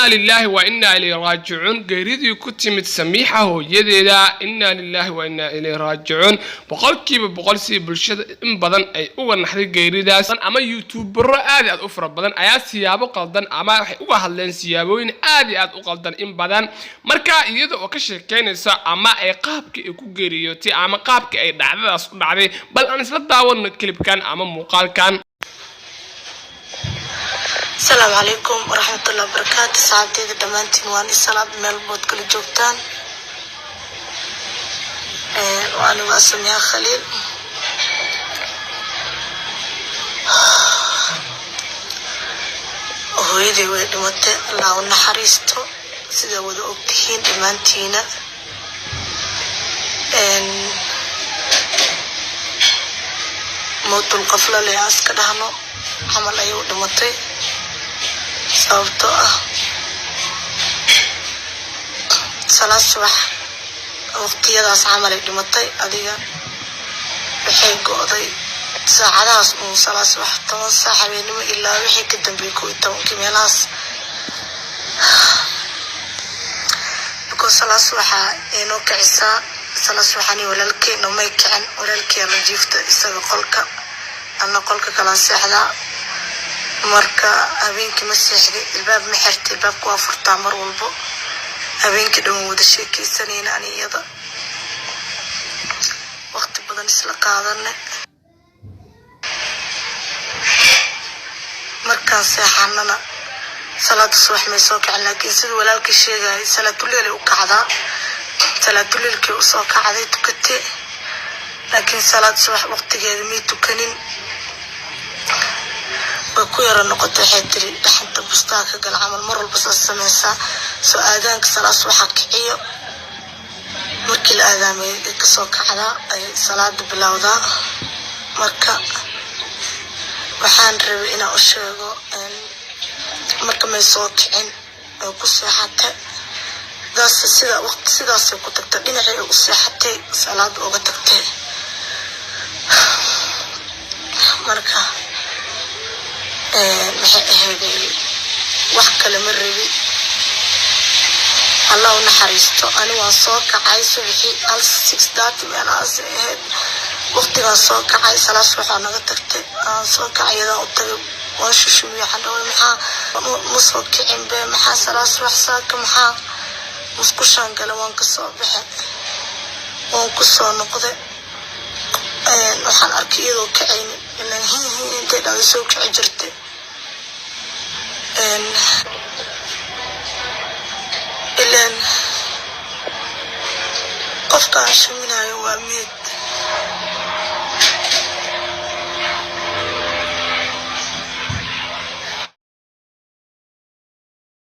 Innaa lilaahi wa innaa ilayhi raajicuun. Geeridii ku timid Samiixa hooyadeeda, innaa lilaahi wa innaa ilayhi raajicuun. 100% sidii bulshada in badan ay uga naxday geeridaas, ama youtubero aad iyo aad u fara badan ayaa siyaabo qaldan ama waxay uga hadleen siyaabooyin aad iyo aad u qaldan in badan. Marka iyada oo ka sheekeynaysa ama ay qaabkii ay ku geeriyootay ama qaabkii ay dhacdadaas u dhacday, bal aan isla daawano clipkan ama muuqaalkan. Asalaamu calaykum waraxmatullahi wabarakaatu. Saxaabteyda dhammaantiin waan isalaam, meel bood kala joogtaan. Anigu waa Samiya Khaliil. Hooyaday way dhimatay, Allah u naxariisto. Sidaa wada ogtihiin dhammaantiina, mowtul qaflo leh aska dhahno camal ayay u dhimatay, sababtoo ah salaad subax waqtiyadaas camal ay dhimatay. Adiga waxay go'day saacadahaas uun, salaad subax, 10 saac habeenimo ilaa wixii ka dambeeyay, 11-kii meelahaas, because salaad subaxa inoo kicisaa. Salaad subaxani walaalkeena may kicin, walaalkee la jiifta isaga qolka, ana qolka kalaan seexdaa. Marka habeenkii ma seexday, ilbaab ma xirtay, ilbaabka waa furtaa mar walbo. Habeenkii dhan waan wada sheekeysanayna ani iyada, waqti badan isla qaadane. Markaan seexanana salaada subax may soo kicin, laakiin sida walaalkii sheegayay salaatuleil ay u kacdaa. Salaatuleilkii usoo kacday, tukatee, laakiin salaad subax waqtigeeda may tukanin. Way ku yara noqotay, waxay tiri dhaxanta bustaa ka gal camal. Mar walba saas sameysaa, soo aadaanka salaad subaxa kiciyo. Markii la aadaamay ay kasoo kacdaa, ay salaada bilowdaa. Marka waxaan rabay inaan u sheego, marka may soo kicin, ay ku seexatay. Daas sida waqti sidaasay ku tagtay, dhinacii ay u seexatay salaada uga tagtay. Marka maxay ahayd, wax kale ma rabi, Allah u naxariisto. Ani waan soo kacay subaxii hal 6:30 meelahaas ay ahayd waqtigaan soo kacay. Salaad subaxaa naga tagtay, aan soo kacay, iyadaan u tagay, waan shushumiyey. Waxaan dhaway, maxaa ma soo kicin be? Maxaa salaad subax saaka? Maxaa musqushaan gala, waan kasoo baxay, waan kusoo noqday. Waxaan arkay iyadoo kacaynin, ilaan hihi intay dhahday soo kici jirtay. Ilaan qofka aan shuminayo waa meed.